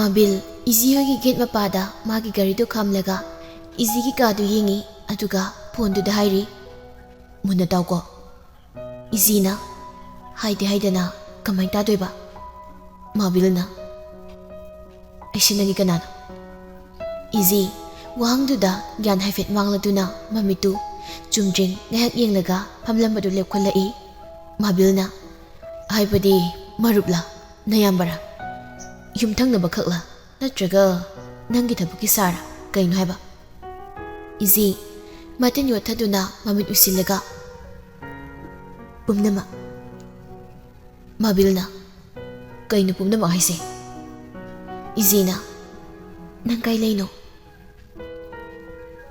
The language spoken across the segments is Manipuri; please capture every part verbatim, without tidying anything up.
ꯃꯥꯕꯤꯜ ꯏꯖꯤ ꯍꯣꯏꯒꯤ ꯒꯦꯠ ꯃꯄꯥꯗ ꯃꯥꯒꯤ ꯒꯥꯔꯤꯗꯨ ꯈꯥꯝꯂꯒ ꯏꯖꯤꯒꯤ ꯀꯥꯗꯨ ꯌꯦꯡꯉꯤ, ꯑꯗꯨꯒ ꯐꯣꯟꯗꯨꯗ ꯍꯥꯏꯔꯤ, "ꯃꯨꯟꯅ ꯇꯥꯎꯀꯣ꯫" ꯏꯖꯤꯅ ꯍꯥꯏꯗꯤ ꯍꯥꯏꯗꯅ ꯀꯃꯥꯏ ꯇꯥꯗꯣꯏꯕ? ꯃꯥꯕꯤꯜꯅ, "ꯑꯩꯁꯦ ꯅꯪꯒꯤ ꯀꯅꯥꯅꯣ?" ꯏꯖꯤ ꯋꯥꯍꯪꯗꯨꯗ ꯒ꯭ꯌꯥꯟ ꯍꯥꯏꯐꯦꯠ ꯃꯥꯡꯂꯗꯨꯅ ꯃꯃꯤꯠꯇꯨ ꯆꯨꯝꯗ꯭ꯔꯤꯡ ꯉꯥꯏꯍꯥꯛ ꯌꯦꯡꯂꯒ ꯐꯝꯂꯝꯕꯗꯨ ꯂꯦꯞꯈꯠꯂꯛꯏ꯫ ꯃꯥꯕꯤꯜꯅ, "ꯍꯥꯏꯕꯗꯤ ꯃꯔꯨꯞꯂ, ꯅꯌꯥꯝꯕꯔ, ꯌꯨꯝꯊꯪꯅꯕ ꯈꯛꯂ, ꯅꯠꯇ꯭ꯔꯒ ꯅꯪꯒꯤ ꯊꯕꯛꯀꯤ ꯁꯥꯔ, ꯀꯩꯅꯣ ꯍꯥꯏꯕ?" ꯏꯖꯤ ꯃꯇꯤꯟ ꯌꯣꯠꯊꯗꯨꯅ ꯃꯃꯤꯠ ꯎꯏꯁꯤꯜꯂꯒ, "ꯄꯨꯝꯅꯃꯛ꯫" ꯃꯥꯕꯤꯜꯅ, "ꯀꯩꯅꯣ ꯄꯨꯝꯅꯃꯛ ꯍꯥꯏꯁꯦ?" ꯏꯖꯤꯅ, "ꯅꯪ ꯀꯥꯏ ꯂꯩꯅꯣ?"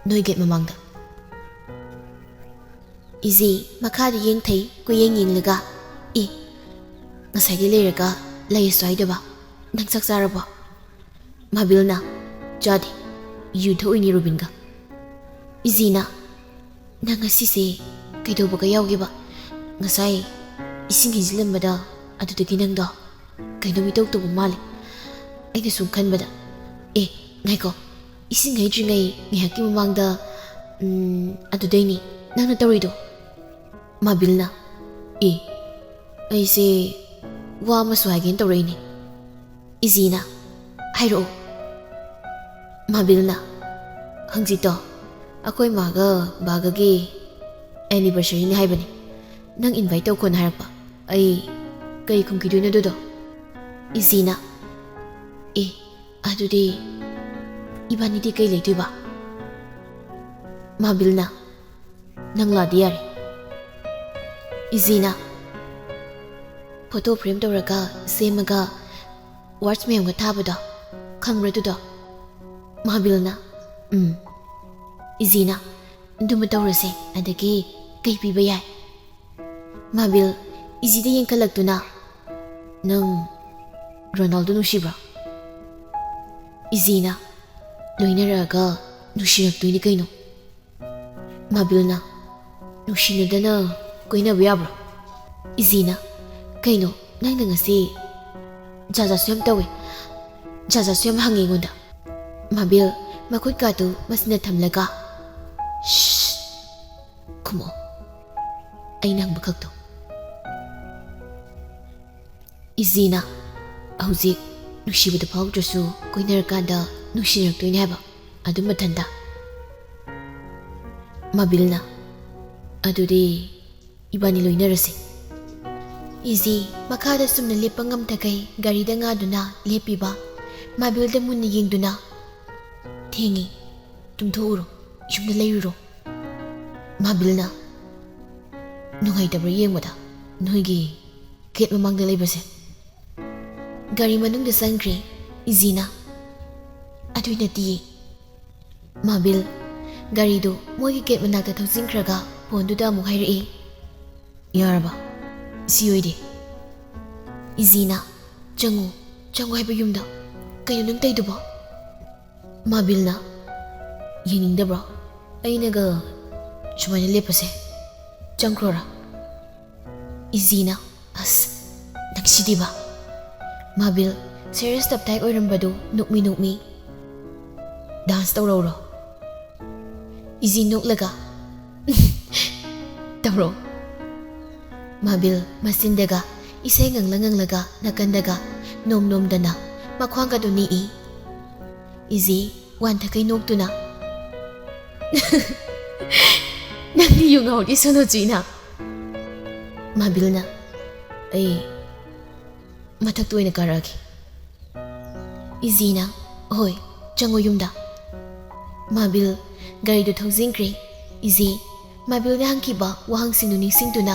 "ꯅꯣꯏ ꯒꯦꯠ ꯃꯃꯥꯡꯗ꯫" ꯏꯖꯤ ꯃꯈꯥꯗ ꯌꯦꯡꯊꯩ, ꯀꯨꯌꯦꯡ ꯌꯦꯡꯂꯒ, "ꯑꯦ, ꯉꯁꯥꯏꯗꯤ ꯂꯩꯔꯒ ꯂꯩꯔꯁꯨ ꯍꯥꯏꯗꯕ꯫ ꯅꯪ ꯆꯥꯛ ꯆꯥꯔꯕꯣ?" ꯃꯥꯕꯤꯜꯅ, "ꯆꯥꯗꯦ, ꯌꯨ ꯊꯛꯎꯏꯅꯤ ꯔꯨꯕꯤꯟꯒ꯫" ꯏꯖꯤꯅ, "ꯅꯪ ꯉꯁꯤꯁꯦ ꯀꯩꯗꯧꯕꯒ ꯌꯥꯎꯒꯦꯕ? ꯉꯁꯥꯏ ꯏꯁꯤꯡ ꯍꯩꯖꯤꯜꯂꯝꯕꯗ ꯑꯗꯨꯗꯒꯤ ꯅꯪꯗꯣ ꯀꯩꯅꯣꯝ ꯏꯇꯧ ꯇꯧꯕ ꯃꯥꯜꯂꯦ꯫ ꯑꯩꯅ ꯁꯨꯝ ꯈꯟꯕꯗ, ꯑꯦ, ꯉꯥꯏꯈꯣ, ꯏꯁꯤꯡ ꯍꯩꯗ꯭ꯔꯤꯉꯩ ꯉꯥꯏꯍꯥꯛꯀꯤ ꯃꯃꯥꯡꯗ, ꯎꯝ, ꯑꯗꯨꯗꯩꯅꯤ ꯅꯪꯅ ꯇꯧꯔꯤꯗꯣ꯫" ꯃꯥꯕꯤꯜꯅ, "ꯑꯦ, ꯑꯩꯁꯦ ꯋꯥ ꯑꯃꯁꯨ ꯍꯥꯏꯒꯦꯅ ꯇꯧꯔꯛꯏꯅꯦ꯫" ꯏꯖꯤꯅ, "ꯍꯥꯏꯔꯛꯑꯣ꯫" ꯃꯥꯕꯤꯜꯅ, "ꯍꯪꯆꯤꯠꯇꯣ ꯑꯩꯈꯣꯏ ꯃꯥꯒ ꯕꯥꯒꯒꯤ anniversary ꯅꯤ ꯍꯥꯏꯕꯅꯤ꯫ ꯅꯪ invite ꯇꯧꯈꯣꯅ ꯍꯥꯏꯔꯛꯄ꯫ ꯑꯩ ꯀꯩ ꯈꯨꯝꯈꯤꯗꯣꯏꯅꯣ ꯑꯗꯨꯗꯣ?" ꯏꯖꯤꯅ, "ꯑꯦ, ꯑꯗꯨꯗꯤ ꯏꯕꯥꯅꯤꯗꯤ ꯀꯩ ꯂꯩꯗꯣꯏꯕ?" ꯃꯥꯕꯤꯜꯅ, "ꯅꯪ ꯂꯥꯛꯑꯗꯤ ꯌꯥꯔꯦ꯫" ꯏꯖꯤꯅ, "ꯐꯣꯇꯣ ꯐ꯭ꯔꯦꯝ ꯇꯧꯔꯒ ꯁꯦꯝꯃꯒ ꯋꯥꯔꯠꯁ ꯃꯌꯥꯝꯒ ꯊꯥꯕꯗꯣ, ꯈꯪꯕ꯭ꯔꯥ ꯑꯗꯨꯗꯣ?" ꯃꯥꯕꯤꯜꯅ, "ꯎꯝ꯫" ꯏꯖꯤꯅ, "ꯑꯗꯨꯃ ꯇꯧꯔꯁꯦ, ꯑꯗꯒꯤ ꯀꯩ ꯄꯤꯕ ꯌꯥꯏ?" ꯃꯥꯕꯤꯜ ꯏꯖꯤꯗ ꯌꯦꯡꯈꯠꯂꯛꯇꯨꯅ, "ꯅꯪ ꯔꯣꯅꯥꯜꯗꯣ ꯅꯨꯡꯁꯤꯕ꯭ꯔꯣ?" ꯏꯖꯤꯅ, "ꯂꯣꯏꯅꯔꯛꯑꯒ ꯅꯨꯡꯁꯤꯔꯛꯇꯣꯏꯅꯤ ꯀꯩꯅꯣ꯫" ꯃꯥꯕꯤꯜꯅ, "ꯅꯨꯡꯁꯤꯅꯗꯅ ꯀꯣꯏꯅꯕ ꯌꯥꯕ꯭ꯔꯣ?" ꯏꯖꯤꯅ, "ꯀꯩꯅꯣ, ꯅꯪꯅ ꯉꯁꯤ ꯖꯥ ꯖꯥꯁꯨ ꯌꯥꯝ ꯇꯧꯋꯦ꯫ ꯖꯥꯖꯥꯁꯨ ꯌꯥꯝ ꯍꯪꯉꯤ ꯑꯩꯉꯣꯟꯗ꯫ ꯃꯥꯕꯤꯜ ꯃꯈꯨꯠꯀꯥꯗꯨ ꯃꯆꯤꯟꯗ ꯊꯝꯂꯒ, "ꯁ꯭ꯁ, ꯈꯨꯝꯃꯣ, ꯑꯩꯅ ꯍꯪꯕ ꯈꯛꯇꯣ꯫" ꯏꯖꯤꯅ, "ꯍꯧꯖꯤꯛ ꯅꯨꯡꯁꯤꯕꯗ ꯐꯥꯎꯗ꯭ꯔꯁꯨ ꯀꯣꯏꯅꯔꯀꯥꯟꯗ ꯅꯨꯡꯁꯤꯅꯔꯛꯇꯣꯏꯅꯦ ꯍꯥꯏꯕ, ꯑꯗꯨ ꯃꯊꯟꯇ꯫" ꯃꯥꯕꯤꯜꯅ, "ꯑꯗꯨꯗꯤ ꯏꯕꯥꯅꯤ ꯂꯣꯏꯅꯔꯁꯦ꯫" ꯏꯖꯤ ꯃꯈꯥꯗ ꯆꯨꯝꯅ ꯂꯦꯞꯄ ꯉꯝꯗꯈꯩ ꯒꯥꯔꯤꯗ ꯉꯥꯗꯨꯅ ꯂꯦꯞꯄꯤꯕ꯫ ꯃꯥꯕꯤꯜꯗ ꯃꯨꯟꯅ ꯌꯦꯡꯗꯨꯅ, "ꯊꯦꯡꯉꯤ, ꯇꯨꯝꯊꯣꯛꯎꯔꯣ, ꯌꯨꯝꯗ ꯂꯩꯔꯨꯔꯣ꯫" ꯃꯥꯕꯤꯜꯅ, "ꯅꯨꯡꯉꯥꯏꯇꯕ꯭ꯔꯥ ꯌꯦꯡꯕꯗ ꯅꯣꯏꯒꯤ ꯒꯦꯠ ꯃꯃꯥꯡꯗ ꯂꯩꯕꯁꯦ?" ꯒꯥꯔꯤ ꯃꯅꯨꯡꯗ ꯆꯪꯈ꯭ꯔꯦ ꯏꯖꯤꯅ꯫ "ꯑꯗꯨꯏ ꯅꯠꯇꯤꯌꯦ꯫" ꯃꯥꯕꯤꯜ ꯒꯥꯔꯤꯗꯨ ꯃꯣꯏꯒꯤ ꯒꯦꯠ ꯃꯅꯥꯛꯇ ꯊꯧꯖꯤꯟꯈ꯭ꯔꯒ ꯐꯣꯟꯗꯨꯗ ꯑꯃꯨꯛ ꯍꯥꯏꯔꯛꯏ, "ꯌꯥꯔꯕ? ꯁꯤ ꯑꯣꯏꯗꯦ꯫" ꯏꯖꯤꯅ, "ꯆꯪꯉꯨ, ꯆꯪꯉꯨ ꯍꯥꯏꯕ ꯌꯨꯝꯗ꯫ ꯀꯩꯅꯣ ꯅꯪ ꯇꯧꯏꯗꯨꯕꯣ?" ꯃꯥꯕꯤꯜꯅ, "ꯌꯦꯡꯅꯤꯡꯗꯕ꯭ꯔꯣ ꯑꯩꯅꯒ ꯁꯨꯃꯥꯏꯅ ꯂꯦꯞꯄꯁꯦ? ꯆꯪꯈ꯭ꯔꯣꯔꯥ?" ꯏꯖꯤꯅ, "ꯑꯁ, ꯅꯪꯁꯤꯗꯤꯕ꯫" ꯃꯥꯕꯤꯜ ꯁꯦꯔꯤꯌꯁ ꯇꯞꯇꯥꯏ ꯑꯣꯏꯔꯝꯕꯗꯨ ꯅꯣꯛꯃꯤ ꯅꯣꯛꯃꯤ, "ꯗꯥꯟꯁ ꯇꯧꯔꯧꯔꯣ?" ꯏꯖꯤ ꯅꯣꯛꯂꯒ, "ꯇꯧꯔꯣ꯫" ꯃꯥꯕꯤꯜ ꯃꯆꯤꯟꯗꯒ ꯏꯁꯩ ꯉꯪꯂ ꯉꯪꯂꯒ ꯅꯥꯀꯟꯗꯒ ꯅꯣꯝ ꯅꯣꯝꯗꯅ ꯃꯈ꯭ꯋꯥꯡꯒꯗꯨ ꯅꯤꯛꯏ꯫ ꯏꯖꯤ ꯋꯥꯟꯊꯈꯩ ꯅꯣꯛꯇꯨꯅ, "ꯅꯪꯗꯤ ꯌꯨ ꯉꯥꯎꯔꯤ ꯁꯣꯅꯣꯆꯨꯏꯅ꯫" ꯃꯥꯕꯤꯜꯅ, "ꯑꯩ ꯃꯊꯛꯇ ꯑꯣꯏꯅ ꯀꯥꯔꯛꯑꯒꯦ꯫" ꯏꯖꯤꯅ, "ꯍꯣꯏ, ꯆꯪꯉꯣ ꯌꯨꯝꯗ꯫" ꯃꯥꯕꯤꯜ ꯒꯥꯔꯤꯗꯨ ꯊꯧꯖꯤꯟꯈ꯭ꯔꯦ꯫ ꯏꯖꯤ ꯃꯥꯕꯤꯜꯅ ꯍꯪꯈꯤꯕ ꯋꯥꯍꯪꯁꯤꯡꯗꯨ ꯅꯤꯡꯁꯤꯡꯗꯨꯅ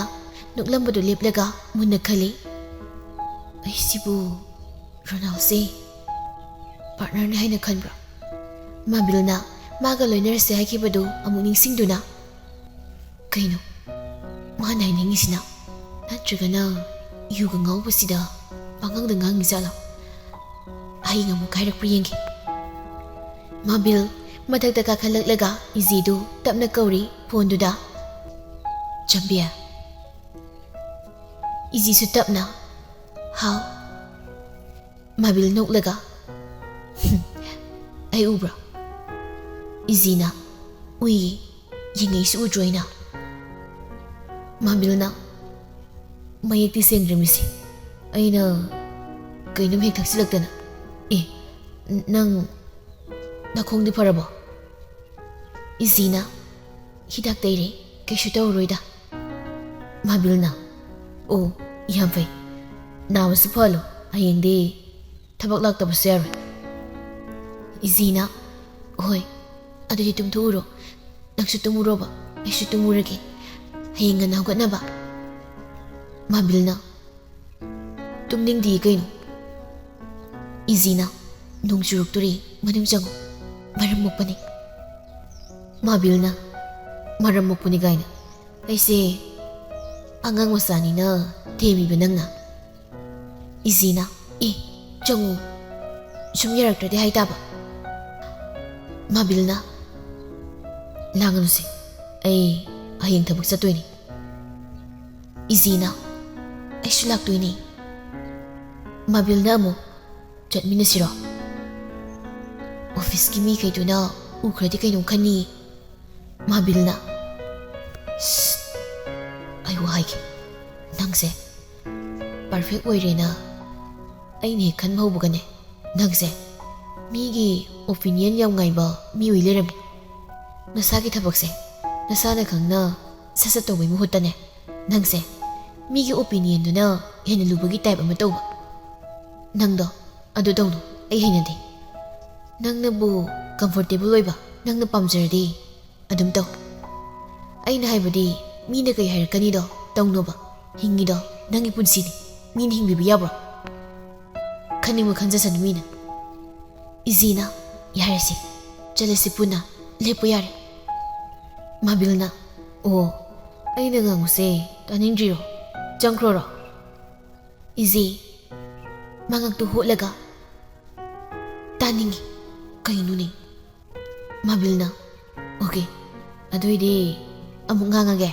ꯅꯣꯛꯂꯝꯕꯗꯨ ꯂꯦꯞꯂꯒ ꯃꯨꯟꯅ ꯈꯜꯂꯤ꯫ "ꯑꯩꯁꯤꯕꯨ ꯔꯣꯅꯥꯜꯁꯦ ꯄꯥꯔꯠꯅꯔꯅꯤ ꯍꯥꯏꯅ ꯈꯟꯕ꯭ꯔꯥ?" ꯃꯥꯕꯤꯜꯅ ꯃꯥꯒ ꯂꯣꯏꯅꯔꯁꯦ ꯍꯥꯏꯈꯤꯕꯗꯨ ꯑꯃꯨꯛ ꯅꯤꯡꯁꯤꯡꯗꯨꯅ, "ꯀꯩꯅꯣ ꯃꯥꯅ ꯍꯥꯏꯅꯤꯡꯉꯤꯁꯤꯅ? ꯅꯠꯇ꯭ꯔꯒꯅ ꯌꯨꯒ ꯉꯥꯎꯕꯁꯤꯗ ꯄꯉꯥꯡꯗ ꯉꯥꯡꯉꯤꯖꯥꯠꯂꯣ? ꯍꯌꯦꯡ ꯑꯃꯨꯛ ꯍꯥꯏꯔꯛꯄ꯭ꯔꯥ ꯌꯦꯡꯒꯦ꯫" ꯃꯥꯕꯤꯜ ꯃꯊꯛꯇ ꯀꯥꯈꯠꯂꯛꯂꯒ ꯏꯖꯤꯗꯨ ꯇꯞꯅ ꯀꯧꯔꯤ ꯐꯣꯟꯗꯨꯗ, "ꯆꯝꯕꯤ꯫" ꯏꯖꯤꯁꯨ ꯇꯞꯅ, "ꯍꯥꯎ꯫" ꯃꯥꯕꯤꯜ ꯅꯣꯛꯂꯒ, ꯑꯩ ꯎꯕ꯭ꯔꯣ? ꯏꯖꯤꯅ, ꯎꯏꯌꯦ, ꯌꯦꯡꯉꯛꯏꯁꯤ ꯎꯗ꯭ꯔꯣ ꯑꯩꯅ? ꯃꯥꯕꯤꯜꯅ, ꯃꯌꯦꯛꯇꯤ ꯁꯦꯡꯗ꯭ꯔꯤꯃꯤꯁꯤ꯫ ꯑꯩꯅ ꯀꯩꯅꯣꯝ ꯍꯦꯛ ꯊꯛꯆꯤꯜꯂꯛꯇꯅ꯫ ꯑꯦ, ꯅꯪ ꯅꯈꯣꯡꯗꯤ ꯐꯔꯕꯣ? ꯏꯖꯤꯅ, ꯍꯤꯗꯥꯛ ꯇꯩꯔꯦ, ꯀꯩꯁꯨ ꯇꯧꯔꯔꯣꯏꯗ꯫ ꯃꯥꯕꯤꯜꯅ, ꯑꯣ, ꯌꯥꯝ ꯐꯩ, ꯅꯥꯕꯁꯨ ꯐꯍꯜꯂꯣ, ꯍꯌꯦꯡꯗꯤ ꯊꯕꯛ ꯂꯥꯛꯇꯕꯁꯨ ꯌꯥꯔꯣꯏ꯫ ꯏꯖꯤꯅ, ꯍꯣꯏ, ꯑꯗꯨꯗꯤ ꯇꯨꯝꯊꯣꯛꯎꯔꯣ, ꯅꯪꯁꯨ ꯇꯨꯝꯃꯨꯔꯣꯕ, ꯑꯩꯁꯨ ꯇꯨꯝꯃꯨꯔꯒꯦ, ꯍꯌꯦꯡ ꯉꯟꯅ ꯍꯧꯒꯠꯅꯕ꯫ ꯃꯥꯕꯤꯜꯅ, ꯇꯨꯝꯅꯤꯡꯗꯤꯌꯦ ꯀꯩꯅꯣ꯫ ꯏꯖꯤꯅ, ꯅꯣꯡ ꯆꯨꯔꯛꯇꯣꯔꯦ, ꯃꯅꯨꯡ ꯆꯪꯉꯣ, ꯃꯔꯝ ꯃꯣꯛꯄꯅꯦ꯫ ꯃꯥꯕꯤꯜꯅ, ꯃꯔꯝ ꯃꯣꯛꯄꯅꯤ ꯀꯥꯏꯅ, ꯑꯩꯁꯦ ꯑꯉꯥꯡ ꯃꯆꯥꯅꯤꯅ ꯊꯦꯝꯃꯤꯕ ꯅꯪꯅ꯫ ꯏꯖꯤꯅ, ꯑꯦ, ꯆꯪꯉꯨ, ꯁꯨꯝ ꯌꯥꯔꯛꯇ꯭ꯔꯗꯤ ꯍꯥꯏꯇꯥꯕ꯫ ꯃꯥꯕꯤꯜꯅ, ꯂꯥꯡꯒꯅꯨꯁꯦ, ꯑꯩ ꯍꯌꯦꯡ ꯊꯕꯛ ꯆꯠꯇꯣꯏꯅꯤ꯫ ꯏꯖꯤꯅ, ꯑꯩꯁꯨ ꯂꯥꯛꯇꯣꯏꯅꯤ꯫ ꯃꯥꯕꯤꯜꯅ ꯑꯃꯨꯛ, ꯆꯠꯃꯤꯟꯅꯁꯤꯔꯣ? ꯑꯣꯐꯤꯁꯀꯤ ꯃꯤꯈꯩꯗꯨꯅ ꯎꯈ꯭ꯔꯗꯤ ꯀꯩꯅꯣꯝ ꯈꯟꯅꯤ꯫ ꯃꯥꯕꯤꯜꯅ, "ꯁ꯭ꯁ, ꯑꯩ ꯋꯥ ꯍꯥꯏꯒꯦ, ꯅꯪꯁꯦ ꯄꯔꯐꯦꯛ ꯑꯣꯏꯔꯦꯅ ꯑꯩꯅ ꯍꯦꯛ ꯈꯟꯕ ꯍꯧꯕꯒꯅꯦ, ꯅꯪꯁꯦ ꯃꯤꯒꯤ ꯑꯣꯄꯤꯅꯤꯌꯟ ꯌꯥꯝ ꯉꯥꯏꯕ ꯃꯤ ꯑꯣꯏ ꯂꯩꯔꯝꯃꯦ꯫ ꯅꯁꯥꯒꯤ ꯊꯕꯛꯁꯦ ꯅꯁꯥꯅ ꯈꯪꯅ ꯁꯠ ꯁꯠ ꯇꯧꯕꯩ ꯃꯍꯨꯠꯇꯅꯦ, ꯅꯪꯁꯦ ꯃꯤꯒꯤ ꯑꯣꯄꯤꯅꯤꯌꯟꯗꯨꯅ ꯍꯦꯟꯅ ꯂꯨꯕꯒꯤ ꯇꯥꯏꯞ ꯑꯃ ꯇꯧꯕ꯫ ꯅꯪꯗꯣ ꯑꯗꯨ ꯇꯧꯅꯨ, ꯑꯩ ꯍꯩꯅꯗꯦ꯫ ꯅꯪꯅꯕꯨ ꯀꯝꯐꯣꯔꯇꯦꯕꯜ ꯑꯣꯏꯕ, ꯅꯪꯅ ꯄꯥꯝꯖꯔꯗꯤ ꯑꯗꯨꯝ ꯇꯧ꯫ ꯑꯩꯅ ꯍꯥꯏꯕꯗꯤ ꯃꯤꯅ ꯀꯩ ꯍꯥꯏꯔꯛꯀꯅꯤꯗꯣ ꯇꯧꯅꯣꯕ꯫ ꯍꯤꯡꯉꯤꯗꯣ ꯅꯪꯒꯤ ꯄꯨꯟꯁꯤꯅꯤ, ꯃꯤꯅ ꯍꯤꯡꯕꯤꯕ ꯌꯥꯕ꯭ꯔꯣ? ꯈꯟꯅꯤꯡꯕ ꯈꯟꯖꯁꯅꯨ ꯃꯤꯅ꯫" ꯏꯖꯤꯅ, "ꯌꯥꯔꯦꯁꯦ, ꯆꯠꯂꯁꯤ ꯄꯨꯟꯅ, ꯂꯦꯞꯄꯨ ꯌꯥꯔꯦ꯫" ꯃꯥꯕꯤꯜꯅ, "ꯑꯣ, ꯑꯩꯅ ꯉꯥꯡꯕꯁꯦ ꯇꯥꯅꯤꯡꯗ꯭ꯔꯤꯔꯣ? ꯆꯪꯈ꯭ꯔꯣꯔꯣ?" ꯏꯖꯤ, ꯃꯉꯛꯇꯨ ꯍꯣꯠꯂꯒ, "ꯇꯥꯅꯤꯡꯉꯤ, ꯀꯩꯅꯣꯅꯦ?" ꯃꯥꯕꯤꯜꯅ, "ꯑꯣꯀꯦ, ꯑꯗꯨꯏꯗꯤ ꯑꯃꯨꯛ ꯉꯥꯡꯉꯒꯦ꯫"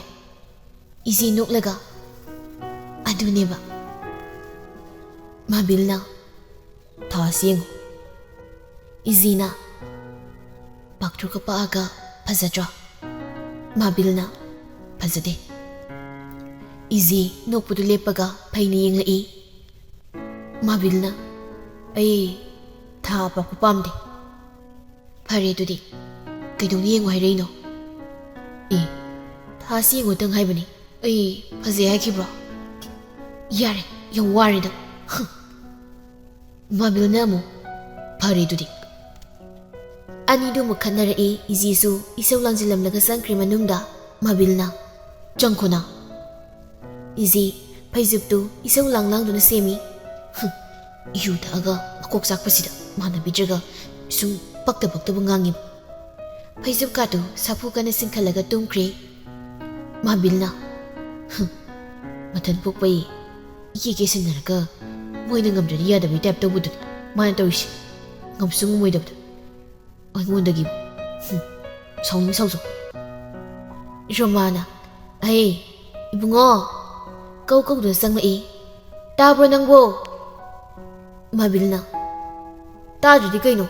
ꯏꯖꯤ ꯅꯣꯛꯂꯒ, "ꯑꯗꯨꯅꯦꯕ꯫" ꯃꯥꯕꯤꯜꯅ, "ꯊꯥꯁꯤ ꯌꯦꯡꯉꯨ, ꯏꯖꯤꯅ, "ꯄꯥꯛꯊ꯭ꯔꯨꯛꯀ ꯄꯛꯑꯒ ꯐꯖꯗ꯭ꯔꯣ?" ꯃꯥꯕꯤꯜꯅ, "ꯐꯖꯗꯦ꯫" ꯏꯖꯤ ꯅꯣꯛꯄꯗꯨ ꯂꯦꯞꯄꯒ ꯐꯩꯅ ꯌꯦꯡꯂꯛꯏ꯫ ꯃꯥꯕꯤꯜꯅ, "ꯑꯩ ꯊꯥ ꯑꯄꯥꯛꯄ ꯄꯥꯝꯗꯦ꯫" "ꯐꯔꯦ ꯑꯗꯨꯗꯤ, ꯀꯩꯗꯧꯅ ꯌꯦꯡꯉꯨ ꯍꯥꯏꯔꯛꯏꯅꯣ?" "ꯑꯦ, ꯊꯥꯁꯤ ꯌꯦꯡꯉꯨꯇꯪ ꯍꯥꯏꯕꯅꯤ, ꯑꯩ ꯐꯖꯩ ꯍꯥꯏꯈꯤꯕ꯭ꯔꯣ?" "ꯌꯥꯔꯦ, ꯌꯥꯝ ꯋꯥꯔꯦꯗ꯫" ꯍꯝ꯫ ꯃꯥꯕꯤꯜꯅ ꯑꯃꯨꯛ, "ꯐꯔꯦ ꯑꯗꯨꯗꯤ꯫" ꯑꯅꯤꯗꯨ ꯑꯃꯨꯛ ꯈꯠꯅꯔꯛꯏ꯫ ꯏꯖꯤꯁꯨ ꯏꯁꯧ ꯂꯥꯡꯖꯤꯜꯂꯝꯂꯒ ꯆꯪꯈ꯭ꯔꯦ ꯃꯅꯨꯡꯗ꯫ ꯃꯥꯕꯤꯜꯅ, "ꯆꯪꯈꯣꯅ꯫" ꯏꯖꯤ ꯐꯩꯖꯨꯞꯇꯨ ꯏꯁꯧ ꯂꯥꯡ ꯂꯥꯡꯗꯨꯅ ꯁꯦꯝꯃꯤ꯫ ꯍꯨꯝ, ꯌꯨ ꯊꯛꯑꯒ ꯃꯀꯣꯛ ꯆꯥꯛꯄꯁꯤꯗ ꯃꯥꯟꯅꯕꯤꯗ꯭ꯔꯒ ꯁꯨꯝ ꯄꯛꯇ ꯄꯛꯇꯕ ꯉꯥꯡꯉꯤꯕ꯫ ꯐꯩꯖꯨꯞꯀꯥꯗꯨ ꯁꯥꯐꯨ ꯀꯟꯅ ꯆꯤꯡꯈꯠꯂꯒ ꯇꯨꯝꯈ꯭ꯔꯦ꯫ ꯃꯥꯕꯤꯜꯅ, "ꯍꯨꯝ, ꯃꯊꯟ ꯄꯣꯛꯄꯩ ꯏꯀꯦ ꯀꯦꯁꯟꯅꯔꯒ ꯃꯣꯏꯅ ꯉꯝꯗ꯭ꯔꯗꯤ ꯌꯥꯗꯕꯩ ꯇꯥꯏꯞ ꯇꯧꯕꯗꯨꯅꯤ ꯃꯥꯅ ꯇꯧꯔꯤꯁꯦ꯫ ꯉꯝꯁꯨ ꯉꯝꯃꯣꯏꯗꯕꯗꯣ꯫ ꯑꯩꯉꯣꯟꯗꯒꯤ, ꯍꯨꯝ, ꯁꯥꯎꯅꯤꯡ ꯁꯥꯎꯖꯧ꯫" ꯔꯣꯃꯥꯅ, "ꯑꯍꯦ, ꯏꯕꯨꯡꯉꯣ!" ꯀꯧ ꯀꯧꯗꯨꯅ ꯆꯪꯂꯛꯏ꯫ "ꯇꯥꯕ꯭ꯔꯣ ꯅꯪꯕꯣ?" ꯃꯥꯕꯤꯜꯅ, "ꯇꯥꯗ꯭ꯔꯗꯤ ꯀꯩꯅꯣ?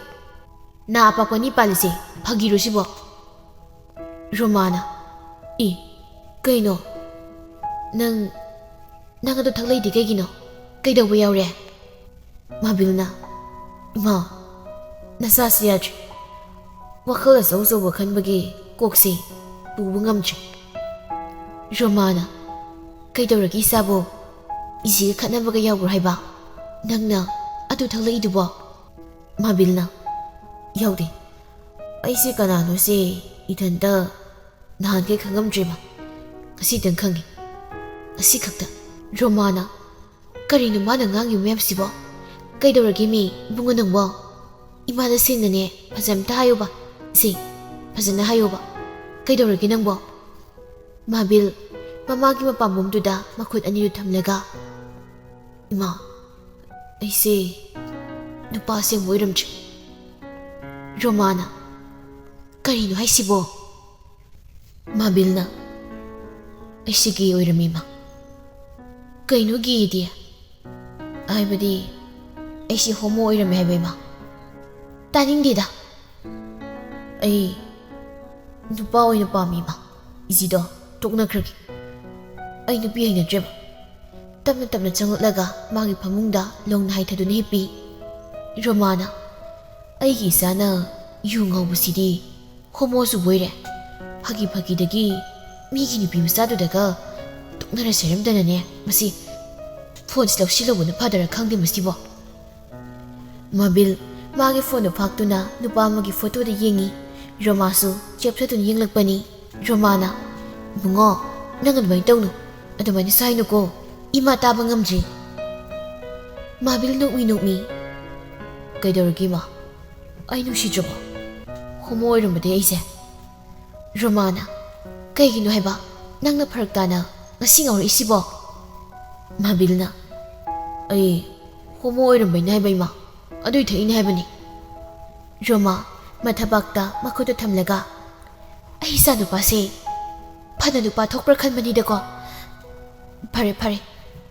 ꯅꯥ ꯑꯄꯥꯛꯄ ꯑꯅꯤ ꯄꯥꯜꯂꯤꯁꯦ ꯐꯥꯒꯤꯔꯣ ꯁꯤꯕꯣ?" ꯔꯣꯃꯥꯅ, "ꯑꯦ, ꯀꯩꯅꯣ? ꯅꯪ, ꯅꯪ ꯑꯗꯨ ꯊꯛꯂꯛꯏꯗꯤ ꯀꯩꯒꯤꯅꯣ? ꯀꯩꯗꯧꯕ ꯌꯥꯎꯔꯦ?" ꯃꯥꯕꯤꯜꯅ, "ꯏꯃꯥ, ꯅꯆꯥꯁꯤ ꯌꯥꯗ꯭ꯔꯦ꯫ ꯋꯥꯈꯜ ꯑꯆꯧ ꯑꯆꯧꯕ ꯈꯟꯕꯒꯤ ꯀꯣꯛꯁꯦ ꯄꯨꯕ ꯉꯝꯗ꯭ꯔꯦ꯫" ꯔꯣꯃꯥꯅ, "ꯀꯩꯗꯧꯔꯒꯦ ꯏꯆꯥꯕꯣ? ꯏꯆꯦꯒ ꯈꯠꯅꯕꯒ ꯌꯥꯎꯕ꯭ꯔꯣ ꯍꯥꯏꯕ? ꯅꯪꯅ ꯑꯗꯨ ꯊꯛꯂꯛꯏꯗꯨꯕꯣ?" ꯃꯥꯕꯤꯜꯅ, "ꯌꯥꯎꯗꯦ꯫ ꯑꯩꯁꯦ ꯀꯅꯥꯅꯣꯁꯦ ꯏꯊꯟꯇ ꯅꯍꯥꯟꯈꯩ ꯈꯪꯉꯝꯗ꯭ꯔꯤꯕ꯫ ꯉꯁꯤꯇꯪ ꯈꯪꯉꯤ꯫ ꯉꯁꯤ ꯈꯛꯇ꯫" ꯔꯣꯃꯥꯅ, "ꯀꯔꯤꯅꯣ ꯃꯥꯅ ꯉꯥꯡꯉꯤꯕ ꯃꯌꯥꯝꯁꯤꯕꯣ? ꯀꯩꯗꯧꯔꯒꯦ ꯃꯤ, ꯏꯕꯨꯡꯉꯣ ꯅꯪꯕꯣ? ꯏꯃꯥꯗ ꯁꯦꯡꯅꯅꯦ ꯐꯖꯅ ꯑꯝꯇ ꯍꯥꯏꯌꯨꯕ꯫ ꯁꯦ, ꯐꯖꯅ ꯍꯥꯏꯌꯨꯕ꯫ ꯀꯩꯗꯧꯔꯒꯦ ꯅꯪꯕꯣ?" ꯃꯥꯕꯤꯜ ꯃꯃꯥꯒꯤ ꯃꯄꯥꯝꯕꯣꯝꯗꯨꯗ ꯃꯈꯨꯠ ꯑꯅꯤꯗꯨ ꯊꯝꯂꯒ, "ꯏꯃꯥ, ꯑꯩꯁꯦ ꯅꯨꯄꯥ ꯑꯁꯦꯡꯕ ꯑꯣꯏꯔꯝꯗ꯭ꯔꯦ꯫" ꯔꯣꯃꯥꯅ, "ꯀꯔꯤꯅꯣ ꯍꯥꯏꯁꯤꯕꯣ?" ꯃꯥꯕꯤꯜꯅ, "ꯑꯩꯁꯦ ꯒꯦ ꯑꯣꯏꯔꯝꯃꯤ, ꯏꯃꯥ꯫" "ꯀꯩꯅꯣ ꯒꯦꯗꯤ?" "ꯍꯥꯏꯕꯗꯤ ꯑꯩꯁꯦ ꯍꯣꯃꯣ ꯑꯣꯏꯔꯝꯃꯦ ꯍꯥꯏꯕ, ꯏꯃꯥ꯫" ꯇꯥꯅꯤꯡꯗꯦꯗ꯫ ꯑꯩ ꯅꯨꯄꯥ ꯑꯣꯏꯅ ꯄꯥꯝꯃꯤꯕ꯫ ꯏꯖꯤꯗꯣ ꯇꯣꯛꯅꯈ꯭ꯔꯒꯦ꯫ ꯑꯩ ꯅꯨꯄꯤ ꯍꯩꯅꯗ꯭ꯔꯦꯕ꯫ ꯇꯞꯅ ꯇꯞꯅ ꯆꯪꯂꯛꯂꯒ ꯃꯥꯒꯤ ꯐꯃꯨꯡꯗ ꯂꯣꯡꯅ ꯍꯥꯏꯊꯗꯨꯅ ꯍꯤꯞꯄꯤ꯫ ꯔꯣꯃꯥꯅ, "ꯑꯩꯒꯤ ꯏꯆꯥꯅ ꯌꯨ ꯉꯥꯎꯕꯁꯤꯗꯤ ꯍꯣꯃꯣꯁꯨ ꯑꯣꯏꯔꯦ꯫ ꯐꯥꯒꯤ ꯐꯥꯒꯤꯗꯒꯤ ꯃꯤꯒꯤ ꯅꯨꯄꯤ ꯃꯆꯥꯗꯨꯗꯒ ꯇꯣꯛꯅꯔꯁꯦ ꯍꯥꯏꯔꯝꯗꯅꯅꯦ꯫ ꯃꯁꯤ ꯐꯣꯟꯁꯤ ꯂꯧꯁꯤꯜꯍꯧꯕꯅ ꯐꯗꯔꯥ ꯈꯪꯗꯦ ꯃꯁꯤꯕꯣ꯫" ꯃꯥꯕꯤꯜ ꯃꯥꯒꯤ ꯐꯣꯟꯗꯨ ꯐꯥꯛꯇꯨꯅ ꯅꯨꯄꯥ ꯑꯃꯒꯤ ꯐꯣꯇꯣꯗ ꯌꯦꯡꯉꯤ꯫ ꯔꯣꯃꯥꯁꯨ ꯆꯦꯞꯊꯗꯨꯅ ꯌꯦꯡꯂꯛꯄꯅꯤ꯫ ꯔꯣꯃꯥꯅ, "ꯏꯕꯨꯡꯉꯣ, ꯅꯪ ꯑꯗꯨꯃꯥꯏꯅ ꯇꯧꯅꯨ꯫ ꯑꯗꯨꯃꯥꯏꯅ ꯁꯥꯏꯅꯨꯀꯣ꯫ ꯏꯃꯥ ꯇꯥꯕ ꯉꯝꯗ꯭ꯔꯤ꯫" ꯃꯥꯕꯤꯜ ꯅꯣꯛꯃꯤ ꯅꯣꯛꯃꯤ, "ꯀꯩꯗꯧꯔꯒꯦ ꯏꯃꯥ? ꯑꯩ ꯅꯨꯡꯁꯤꯗ꯭ꯔꯕꯣ? ꯍꯣꯃꯣ ꯑꯣꯏꯔꯝꯕꯗꯤ ꯑꯩꯁꯦ?" ꯔꯣꯃꯥꯅ, "ꯀꯩꯒꯤꯅꯣ ꯍꯥꯏꯕ ꯅꯪꯅ ꯐꯔꯛ ꯇꯥꯅ ꯉꯁꯤ ꯉꯥꯎꯔꯛꯏꯁꯤꯕꯣ?" ꯃꯥꯕꯤꯜꯅ, "ꯑꯩ ꯍꯣꯃꯣ ꯑꯣꯏꯔꯝꯕꯩꯅꯦ ꯍꯥꯏꯕ ꯏꯃꯥ꯫ ꯑꯗꯨꯏ ꯊꯛꯏꯅꯦ ꯍꯥꯏꯕꯅꯤ꯫" ꯔꯣꯃꯥ ꯃꯊꯕꯥꯛꯇ ꯃꯈꯨꯠꯇ ꯊꯝꯂꯒ, "ꯑꯩ ꯏꯆꯥ ꯅꯨꯄꯥꯁꯦ ꯐꯅ ꯅꯨꯄꯥ ꯊꯣꯛꯄ꯭ꯔꯥ ꯈꯟꯕꯅꯤꯗꯀꯣ꯫ ꯐꯔꯦ ꯐꯔꯦ,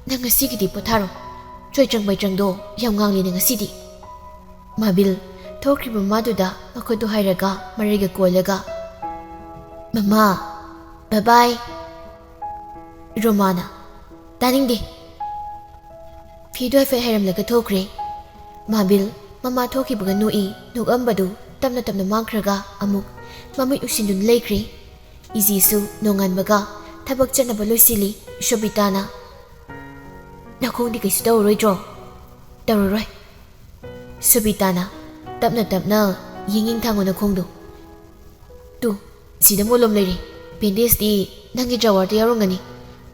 ꯅꯪ ꯉꯁꯤꯒꯤꯗꯤ ꯄꯣꯊꯥꯔꯣ꯫ ꯆꯣꯏꯇ꯭ꯔꯪ ꯃꯩꯇ꯭ꯔꯪꯗꯣ ꯌꯥꯝ ꯉꯥꯡꯂꯤꯅꯦ ꯉꯁꯤꯗꯤ꯫" ꯃꯥꯕꯤꯜ ꯊꯣꯛꯈ꯭ꯔꯤꯕ ꯃꯃꯥꯗꯨꯗ ꯃꯈꯨꯠꯇꯨ ꯍꯥꯏꯔꯒ ꯃꯔꯩꯒ ꯀꯣꯜꯂꯒ, "ꯃꯃꯥ, ꯕꯥꯏ ꯕꯥꯏ꯫" ꯔꯣꯃꯥꯅ, "ꯇꯥꯅꯤꯡꯗꯦ꯫" ꯐꯤꯗꯨ ꯍꯥꯏꯐꯦꯠ ꯍꯥꯏꯔꯝꯂꯒ ꯊꯣꯛꯈ꯭ꯔꯦ꯫ ꯃꯥꯕꯤꯜ ꯃꯃꯥ ꯊꯣꯛꯈꯤꯕꯒ ꯅꯣꯛꯏ꯫ ꯅꯣꯛꯑꯝꯕꯗꯨ ꯇꯞꯅ ꯇꯞꯅ ꯃꯥꯡꯈ꯭ꯔꯒ ꯑꯃꯨꯛ ꯃꯃꯤꯠ ꯎꯏꯁꯤꯟꯗꯨꯅ ꯂꯩꯈ꯭ꯔꯦ꯫ ꯏꯖꯤꯁꯨ ꯅꯣꯡꯉꯥꯟꯕꯒ ꯊꯕꯛ ꯆꯠꯅꯕ ꯂꯣꯏꯁꯤꯜꯂꯤ꯫ ꯁꯣꯕꯤꯇꯥꯅ, "ꯅꯈꯣꯡꯗꯤ ꯀꯩꯁꯨ ꯇꯧꯔꯔꯣꯏꯗ꯭ꯔꯣ?" "ꯇꯧꯔꯔꯣꯏ꯫" ꯁꯣꯕꯤꯇꯥꯅ ꯇꯞꯅ ꯇꯞꯅ ꯌꯦꯡ ꯌꯦꯡ ꯊꯥꯡꯉꯣ ꯅꯈꯣꯡꯗꯣ꯫ "ꯇꯨ, ꯁꯤꯗ ꯃꯣꯂꯣꯝ ꯂꯩꯔꯦ꯫ ꯕꯦꯟꯗꯦꯖꯇꯤ ꯅꯪꯒꯤ ꯗ꯭ꯔꯥꯋꯔꯗ ꯌꯥꯎꯔꯝꯒꯅꯤ꯫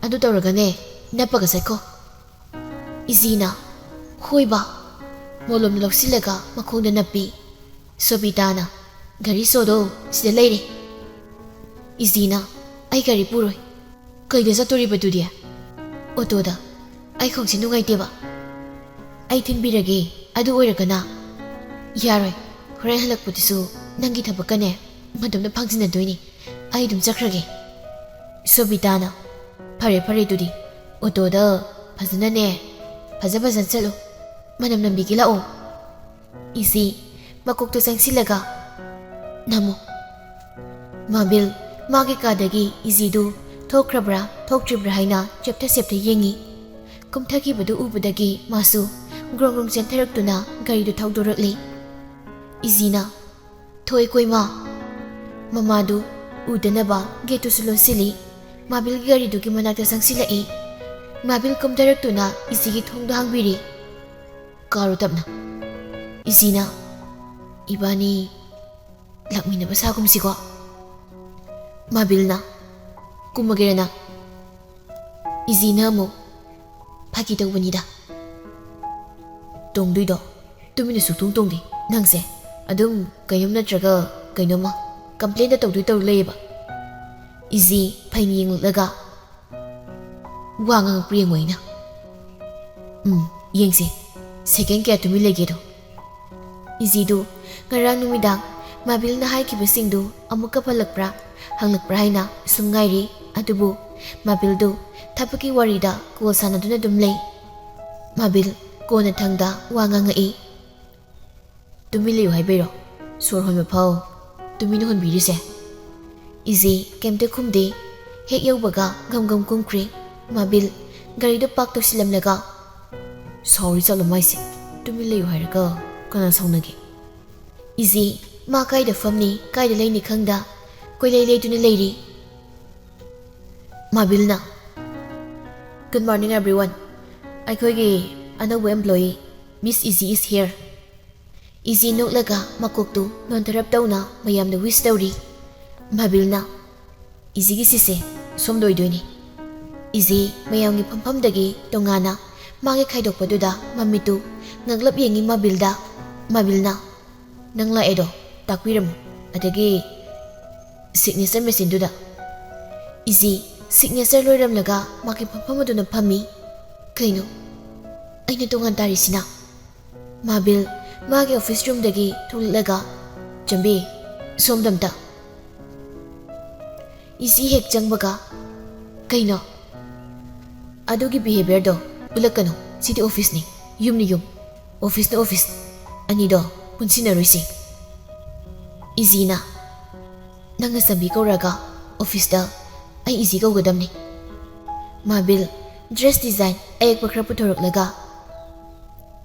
ꯑꯗꯨ ꯇꯧꯔꯒꯅꯦ, ꯅꯞꯄꯒ ꯆꯠꯈꯣ꯫" ꯏꯖꯤꯅ, "ꯍꯣꯏꯕ꯫" ꯃꯣꯂꯣꯝ ꯂꯧꯁꯤꯜꯂꯒ ꯃꯈꯣꯡꯗ ꯅꯞꯄꯤ꯫ ꯁꯣꯕꯤꯇꯥꯅ, "ꯘꯔꯤ ꯁꯣꯗꯣ ꯁꯤꯗ ꯂꯩꯔꯦ꯫" ꯏꯖꯤꯅ, "ꯑꯩ ꯒꯥꯔꯤ ꯄꯨꯔꯣꯏ꯫" "ꯀꯩꯗ ꯆꯠꯇꯣꯔꯤꯕꯗꯨꯗꯤ?" "ꯑꯣꯇꯣꯗ꯫ ꯑꯩ ꯈꯣꯡꯁꯦ ꯅꯨꯡꯉꯥꯏꯇꯦꯕ꯫" "ꯑꯩ ꯊꯤꯟꯕꯤꯔꯒꯦ꯫ ꯑꯗꯨ ꯑꯣꯏꯔꯒꯅ꯫" "ꯌꯥꯔꯣꯏ꯫ ꯍꯣꯔꯦꯟ ꯍꯜꯂꯛꯄꯗꯨꯁꯨ ꯅꯪꯒꯤ ꯊꯕꯛꯀꯅꯦ ꯃꯇꯝꯗ ꯐꯥꯡꯖꯤꯟꯅꯗꯣꯏꯅꯤ꯫ ꯑꯩ ꯑꯗꯨꯝ ꯆꯠꯈ꯭ꯔꯒꯦ꯫" ꯁꯣꯕꯤꯇꯥꯅ, "ꯐꯔꯦ ꯐꯔꯦ ꯑꯗꯨꯗꯤ꯫ ꯑꯣꯇꯣꯗ ꯐꯖꯅꯅꯦ, ꯐꯖ ꯐꯖꯅ ꯆꯠꯂꯨ꯫ ꯃꯅꯝ ꯅꯝꯕꯤꯒꯦ ꯂꯥꯛꯑꯣ꯫" ꯏꯖꯤ ꯃꯀꯣꯛꯇ ꯆꯪꯁꯤꯜꯂꯒ ꯅꯝꯃꯨ꯫ ꯃꯥꯕꯤꯜ ꯃꯥꯒꯤ ꯀꯥꯗꯒꯤ ꯏꯖꯤꯗꯨ ꯊꯣꯛꯈ꯭ꯔꯕ꯭ꯔꯥ ꯊꯣꯛꯇ꯭ꯔꯤꯕ꯭ꯔꯥ ꯍꯥꯏꯅ ꯆꯦꯞꯊ ꯆꯦꯞꯊ ꯌꯦꯡꯉꯤ꯫ ꯀꯨꯝꯊꯈꯤꯕꯗꯨ ꯎꯕꯗꯒꯤ ꯃꯥꯁꯨ ꯒ꯭ꯔꯣꯡ ꯒ꯭ꯔꯣꯡ ꯆꯦꯟꯊꯔꯛꯇꯨꯅ ꯒꯥꯔꯤꯗꯨ ꯊꯧꯗꯣꯔꯛꯂꯤ꯫ ꯏꯖꯤꯅ, "ꯊꯣꯏ ꯀꯣꯏꯃ!" ꯃꯃꯥꯗꯨ ꯎꯗꯅꯕ ꯒꯦꯠꯇꯨꯁꯨ ꯂꯣꯟꯁꯤꯜꯂꯤ꯫ ꯃꯥꯕꯤꯜꯒꯤ ꯒꯥꯔꯤꯗꯨꯒꯤ ꯃꯅꯥꯛꯇ ꯆꯪꯁꯤꯜꯂꯛꯏ꯫ ꯃꯥꯕꯤꯜ ꯀꯨꯝꯊꯔꯛꯇꯨꯅ ꯏꯖꯤꯒꯤ ꯊꯣꯡꯗꯣ ꯍꯥꯡꯕꯤꯔꯤ꯫ "ꯀꯥꯔꯣ ꯇꯞꯅ꯫" ꯏꯖꯤꯅ, "ꯏꯕꯥꯅꯤ ꯂꯥꯛꯃꯤꯟꯅꯕ ꯁꯥꯒꯨꯝꯁꯤꯀꯣ꯫" ꯃꯥꯕꯤꯜꯅ, "ꯀꯨꯝꯃꯒꯦꯔ ꯅꯪ?" ꯏꯖꯤꯅ ꯑꯃꯨꯛ, "ꯐꯥꯒꯤ ꯇꯧꯕꯅꯤꯗ꯫" "ꯇꯣꯡꯗꯣꯏꯗꯣ ꯇꯨꯃꯤꯟꯅ ꯁꯨꯛꯇꯣꯡ ꯇꯣꯡꯗꯦ ꯅꯪꯁꯦ꯫ ꯑꯗꯨꯝ ꯀꯩꯅꯣꯝ ꯅꯠꯇ꯭ꯔꯒ ꯀꯩꯅꯣꯝꯃ ꯀꯝꯄ꯭ꯂꯦꯟꯗ ꯇꯧꯗꯣꯏ ꯇꯧꯔ ꯂꯩꯌꯦꯕ꯫" ꯏꯖꯤ ꯐꯩꯅ ꯌꯦꯡꯂꯛꯂꯒ, "ꯋꯥ ꯉꯥꯡꯉꯛꯄ꯭ꯔꯥ ꯌꯦꯡꯉꯣ ꯑꯩꯅ꯫" "ꯎꯝ, ꯌꯦꯡꯁꯦ꯫ ꯁꯦꯀꯦꯟ ꯀꯌꯥ ꯇꯨꯃꯤꯟ ꯂꯩꯒꯦꯗꯣ꯫" ꯏꯖꯤꯗꯨ ꯉꯔꯥꯡ ꯅꯨꯃꯤꯗꯥꯡ ꯃꯥꯕꯤꯜꯅ ꯍꯥꯏꯈꯤꯕꯁꯤꯡꯗꯨ ꯑꯃꯨꯛꯀ ꯄꯜꯂꯛꯄ꯭ꯔꯥ ꯍꯪꯂꯛꯄ꯭ꯔꯥ ꯍꯥꯏꯅ ꯁꯨꯝ ꯉꯥꯏꯔꯤ꯫ ꯑꯗꯨꯕꯨ ꯃꯥꯕꯤꯜꯗꯨ ꯊꯕꯛꯀꯤ ꯋꯥꯔꯤꯗ ꯀꯣꯜ ꯁꯥꯟꯅꯗꯨꯅ ꯑꯗꯨꯝ ꯂꯩ꯫ ꯃꯥꯕꯤꯜ ꯀꯣꯟꯅ ꯊꯪꯗ ꯋꯥ ꯉꯥꯡꯉꯛꯏ꯫ "ꯇꯨꯃꯤꯟ ꯂꯩꯌꯨ ꯍꯥꯏꯕꯩꯔꯣ? ꯁꯣꯔ ꯍꯣꯟꯕ ꯐꯥꯎ ꯇꯨꯃꯤꯟꯅ ꯍꯣꯟꯕꯤꯔꯤꯁꯦ?" ꯏꯖꯤ ꯀꯩꯝꯇ ꯈꯨꯝꯗꯦ꯫ ꯍꯦꯛ ꯌꯧꯕꯒ ꯒꯝ ꯒꯝ ꯀꯨꯝꯈ꯭ꯔꯦ꯫ ꯃꯥꯕꯤꯜ ꯒꯥꯔꯤꯗꯨ ꯄꯥꯔꯛ ꯇꯧꯁꯤꯜꯂꯝꯂꯒ, "ꯁꯥꯎꯔꯤ ꯆꯠꯂꯣ ꯃꯥꯏꯁꯦ꯫ ꯇꯨꯃꯤꯟ ꯂꯩꯌꯨ ꯍꯥꯏꯔꯒ ꯀꯅꯥ ꯁꯥꯎꯅꯒꯦ?" ꯏꯖꯤ ꯃꯥ ꯀꯥꯏꯗ ꯐꯝꯅꯤ, ꯀꯥꯏꯗ ꯂꯩꯅꯤ ꯈꯪꯗ ꯀꯣꯏꯂꯩ ꯂꯩꯗꯨꯅ ꯂꯩꯔꯤ꯫ ꯃꯥꯕꯤꯜꯅ, "Good morning everyone꯫ ꯑꯩꯈꯣꯏꯒꯤ ꯑꯅꯧꯕ employee, Miss Izzy is here꯫" Izzy ꯅꯣꯛꯂꯒ ꯃꯀꯣꯛꯇꯨ ꯅꯣꯟꯊꯔꯞ ꯇꯧꯅ ꯃꯌꯥꯝꯗ wish ꯇꯧꯔꯤ꯫ ꯃꯥꯕꯤꯜꯅ, "ꯏꯖꯤꯒꯤ ꯁꯤꯠꯁꯦ ꯁꯣꯝꯗ ꯑꯣꯏꯗꯣꯏꯅꯤ꯫" ꯏꯖꯤ ꯃꯌꯥꯝꯒꯤ ꯐꯝꯐꯝꯗꯒꯤ ꯇꯣꯉꯥꯟꯅ ꯃꯥꯒꯤ ꯈꯥꯏꯗꯣꯛꯄꯗꯨꯗ ꯃꯃꯤꯠꯇꯨ ꯉꯛꯂꯞ ꯌꯦꯡꯉꯤ ꯃꯥꯕꯤꯜꯗ꯫ ꯃꯥꯕꯤꯜꯅ, "ꯅꯪ ꯂꯥꯛꯑꯦꯗꯣ ꯇꯥꯛꯄꯤꯔꯝꯃꯨ, ꯑꯗꯒꯤ signature machineꯗꯨꯗ꯫" ꯏꯖꯤ signature ꯂꯣꯏꯔꯝꯂꯒ ꯃꯥꯒꯤ ꯐꯝꯐꯝ ꯑꯗꯨꯅ ꯐꯝꯃꯤ꯫ "ꯀꯩꯅꯣ ꯑꯩꯅ ꯇꯣꯉꯥꯟ ꯇꯥꯔꯤꯁꯤꯅ?" ꯃꯥꯕꯤꯜ ꯃꯥꯒꯤ office roomꯗꯒꯤ ꯊꯣꯛꯂꯛꯂꯒ, "ꯆꯝꯕꯤ, ꯁꯣꯝꯗ ꯑꯝꯇ꯫" ꯏꯖꯤ ꯍꯦꯛ ꯆꯪꯕꯒ, "ꯀꯩꯅꯣ? ꯑꯗꯨꯒꯤ behaviourꯗꯣ ꯎꯠꯂꯛꯀꯅꯨ꯫ ꯁꯤꯗꯤ officeꯅꯤ, ꯌꯨꯝꯅꯤ ꯌꯨꯝ꯫ Officeꯅ office꯫ ꯑꯅꯤꯗꯣ ꯄꯨꯟꯁꯤꯟꯅꯔꯣꯏꯁꯤ꯫ ꯏꯖꯤꯅ, "ꯅꯪꯅ ꯆꯝꯕꯤ ꯀꯧꯔꯒ ꯑꯣꯐꯤꯁꯇ ꯑꯩ ꯏꯖꯤ ꯀꯧꯒꯗꯕꯅꯤ꯫ ꯃꯥꯕꯤꯜ, ꯗ꯭ꯔꯦꯁ ꯗꯤꯖꯥꯏꯟ ꯑꯌꯦꯛꯄ ꯈꯔ ꯄꯨꯊꯣꯔꯛꯂꯒ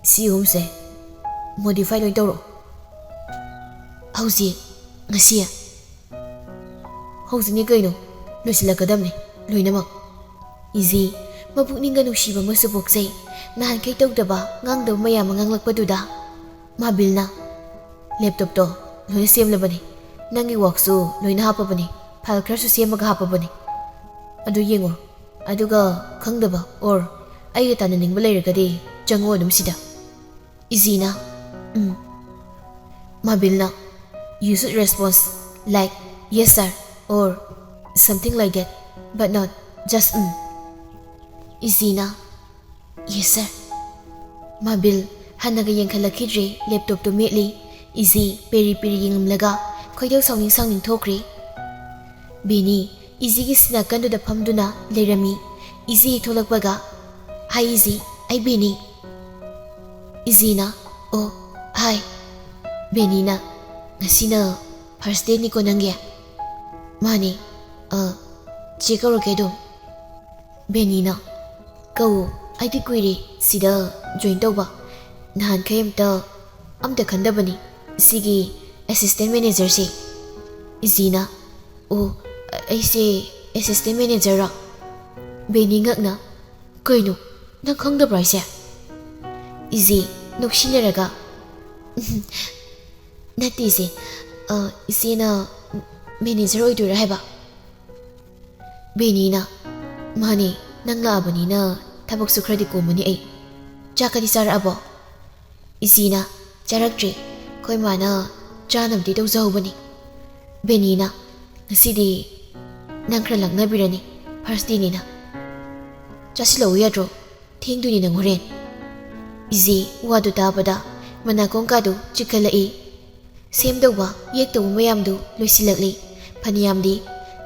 ꯁꯤ ꯑꯍꯨꯝꯁꯦ ꯃꯣꯗꯤꯐꯥꯏ ꯂꯣꯏ ꯇꯧꯔꯛꯑꯣ꯫ ꯍꯧꯖꯤꯛ, ꯉꯁꯤ꯫ ꯍꯧꯖꯤꯛꯅꯤ ꯀꯩꯅꯣ, ꯂꯣꯏꯁꯤꯜꯂꯛꯀꯗꯕꯅꯤ ꯂꯣꯏꯅꯃꯛ꯫" ꯏꯖꯤ, ꯃꯄꯨꯛꯅꯤꯡꯒ ꯅꯨꯡꯁꯤꯕ ꯑꯃꯁꯨ ꯄꯣꯛꯆꯩ꯫ ꯅꯍꯥꯟꯈꯩ ꯇꯧꯗꯕ, ꯉꯥꯡꯗꯕ ꯃꯌꯥꯝ ꯑꯃ ꯉꯥꯡꯂꯛꯄꯗꯨꯗ ꯃꯥꯕꯤꯜꯅ, "ꯂꯦꯞꯇꯣꯞꯇꯣ ꯂꯣꯏꯅ ꯁꯦꯝꯂꯕꯅꯤ, ꯅꯪꯒꯤ ꯋꯥꯛꯁꯨ ꯂꯣꯏꯅ ꯍꯥꯞꯄꯕꯅꯤ, ꯐꯥꯏꯜ ꯈꯔꯁꯨ ꯁꯦꯝꯃꯒ ꯍꯥꯞꯄꯕꯅꯤ꯫ ꯑꯗꯨ ꯌꯦꯡꯉꯨ, ꯑꯗꯨꯒ ꯈꯪꯗꯕ ꯑꯣꯔ ꯑꯩꯒ ꯇꯥꯟꯅꯅꯤꯡꯕ ꯂꯩꯔꯒꯗꯤ ꯆꯪꯉꯣ ꯑꯗꯨꯝ ꯁꯤꯗ꯫" ꯏꯖꯤꯅ, "ꯎꯝ꯫" ꯃꯥꯕꯤꯜꯅ, "You should response like yes sir or something like that, but not just um." ꯏꯖꯤꯅ, "Yes sir." ꯃꯥꯕꯤꯜ ꯍꯟꯅꯒ ꯌꯦꯡꯈꯠꯂꯛꯈꯤꯗ꯭ꯔꯦ, ꯂꯦꯞꯇꯣꯞꯇꯣ ꯃꯦꯠꯂꯤ꯫ ꯏꯖꯤ ꯄꯦꯔꯤ ꯄꯦꯔꯤ ꯌꯦꯡꯂꯝꯂꯒ ꯈꯣꯏꯗꯧ ꯁꯥꯎꯅꯤꯡ ꯁꯥꯎꯅꯤꯡ ꯊꯣꯛꯈ꯭ꯔꯦ꯫ ꯕꯦꯅꯤ ꯏꯖꯤꯒꯤ ꯁꯤꯅꯥꯀꯟꯗꯨꯗ ꯐꯝꯗꯨꯅ ꯂꯩꯔꯝꯃꯤ꯫ ꯏꯖꯤ ꯍꯦꯛ ꯊꯣꯛꯂꯛꯄꯒ, "ꯍꯥꯏ ꯏꯖꯤ, ꯑꯩ ꯕꯦꯅꯤ꯫" ꯏꯖꯤꯅ, "ꯑꯣ, ꯍꯥꯏ꯫" ꯕꯦꯅꯤꯅ, "ꯉꯁꯤꯅ ꯐꯥꯔꯁ ꯗꯦꯅꯤꯀꯣ ꯅꯪꯒꯤ?" "ꯃꯥꯅꯦ꯫" "ꯑ, ꯆꯦ ꯀꯧꯔꯛꯀꯦ ꯑꯗꯨꯝ꯫" ꯕꯦꯅꯤꯅ, "ꯀꯧ, ꯑꯩꯗꯤ ꯀꯨꯏꯔꯦ ꯁꯤꯗ ꯖꯣꯏꯟ ꯇꯧꯕ꯫ ꯅꯍꯥꯟꯈꯩ ꯑꯝꯇ, ꯑꯝꯇ ꯈꯟꯗꯕꯅꯤ ꯁꯤꯒꯤ ꯑꯦꯁꯤꯁꯇꯦꯟ ꯃꯦꯅꯦꯖꯔꯁꯦ꯫" ꯏꯖꯤꯅ, "ꯑꯣ, ꯑꯩꯁꯦ ꯑꯦꯁꯤꯁꯇꯦꯟ ꯃꯦꯅꯦꯖꯔꯔꯣ?" ꯕꯦꯅꯤ ꯉꯛꯅ, "ꯀꯩꯅꯣ, ꯅꯪ ꯈꯪꯗꯕ꯭ꯔꯣ ꯍꯥꯏꯁꯦ?" ꯏꯖꯤ ꯅꯣꯛꯁꯤꯟꯅꯔꯒ, "ꯅꯠꯇꯦ ꯏꯆꯦ, ꯑ, ꯏꯆꯦꯅ ꯃꯦꯅꯦꯖꯔ ꯑꯣꯏꯗꯣꯏꯔꯥ ꯍꯥꯏꯕ?" ꯕꯦꯅꯤꯅ, "ꯃꯥꯅꯦ, ꯅꯪ ꯂꯥꯛꯑꯕꯅꯤꯅ ꯊꯕꯛꯁꯨ ꯈꯔꯗꯤ ꯀꯣꯝꯃꯅꯤ ꯑꯩ꯫ ꯆꯥꯛꯀꯗꯤ ꯆꯥꯔꯛꯑꯕꯣ?" ꯏꯖꯤꯅ, "ꯆꯥꯔꯛꯇ꯭ꯔꯤ, ꯑꯩꯈꯣꯏ ꯃꯥꯅ ꯆꯥꯅꯕꯗꯤ ꯇꯧꯖꯍꯧꯕꯅꯤ꯫" ꯕꯦꯅꯤꯅ, "ꯉꯁꯤꯗꯤ ꯅꯪ ꯈꯔ ꯂꯥꯛꯅꯕꯤꯔꯅꯤ, ꯐꯥꯔꯁ ꯗꯦꯅꯤꯅ꯫ ꯆꯥꯁꯤꯜꯂꯛꯎ ꯌꯥꯗ꯭ꯔꯣ? ꯊꯦꯡꯗꯣꯏꯅꯤ ꯅꯪ ꯍꯣꯔꯦꯟ꯫" ꯏꯖꯤ ꯋꯥꯗꯨ ꯇꯥꯕꯗ ꯃꯅꯥꯀꯣꯡꯀꯥꯗꯨ ꯆꯤꯛꯈꯠꯂꯛꯏ꯫ ꯁꯦꯝꯗꯧꯕ, ꯌꯦꯛꯇꯧꯕ ꯃꯌꯥꯝꯗꯨ ꯂꯣꯏꯁꯤꯜꯂꯛꯂꯤ꯫ ꯐꯅꯌꯥꯝꯗꯤ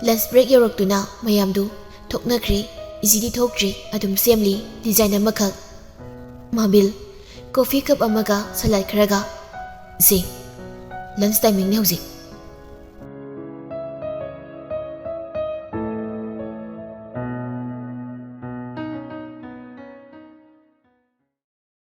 ꯂꯟꯁ ꯕ꯭ꯔꯦꯛ ꯌꯧꯔꯛꯇꯨꯅ ꯃꯌꯥꯝꯗꯨ ꯊꯣꯛꯅꯈ꯭ꯔꯦ꯫ ꯏꯖꯤꯗꯤ ꯊꯣꯛꯇ꯭ꯔꯤ, ꯑꯗꯨꯝ ꯁꯦꯝꯂꯤ ꯗꯤꯖꯥꯏꯟ ꯑꯃꯈꯛ꯫ ꯃꯥꯕꯤꯜ, ꯀꯣꯐꯤ ꯀꯞ ꯑꯃꯒ ꯁꯂꯥꯗ ꯈꯔꯒ꯫ ꯁꯤ, lunch timingꯅꯦ ꯍꯧꯖꯤꯛ꯫